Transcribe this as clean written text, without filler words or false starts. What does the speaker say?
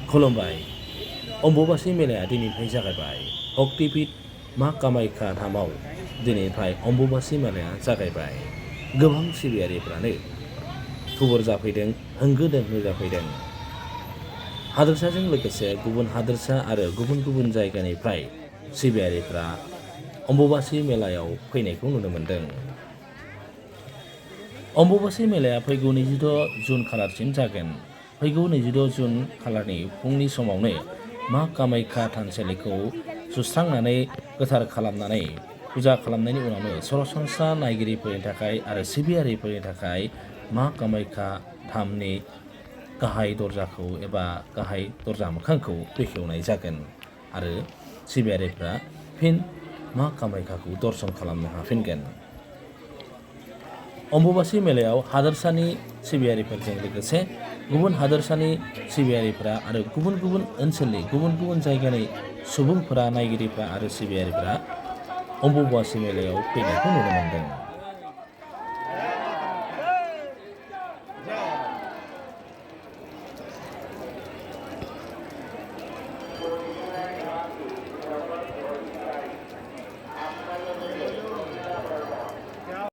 खुलुमबाय अम्बुबासि मेलाया दिनैनिफ्राय जागायबाय शक्तिपीठ मा कामाख्या धामाव दिनैनिफ्राय अम्बुबासि मेलाया जागायबाय गोबां सिबियारिफ्रानो थुबुर जाफैदों होंगो दोंगो जाफैदों हादोरसाजों लोगोसे गुबुन हादोरसा आरो गुबुन गुबुन जायगानिफ्राय सिबियारिफ्रा अम्बुबासि मेलायाव फैनायखौ नुनो मोन्दों। अम्बुबासि मेलाया फैगौ 26 जुन खालारसिम जागोन। फैगौ 26 जुन खालारनि फुंनि समावनो मा कामाख्या थानसालिखौ सुस्रांनानै गोथार खालामनानै फुजा खालामनायनि उनावनो सरासनस्रा नायगिरिफोरनि थाखाय आरो सिबियारिफोरनि थाखाय मा कामाख्या धामनि गाहाय दरजाखौ एबा गाहाय दरजा मोखांखौ बेखेवनाय जागोन आरो सिबियारिफ्रा फिन मा कामाख्याखौ दर्शन खालामनो हाफिनगोन। अम्बुबासि मेलायाव हादोरसानि सिबियारिफोरजों लोगोसे गुबुन हादोरसानि सिबियारिफोरा आरो गुबुन गुबुन ओनसोलनि गुबुन गुबुन जायगानि सुबुंफोरा नायगिरिफ्रा आरो सिबियारिफ्रा अम्बुबासि मेलायाव फैनायखौ नुनो मोन्दों।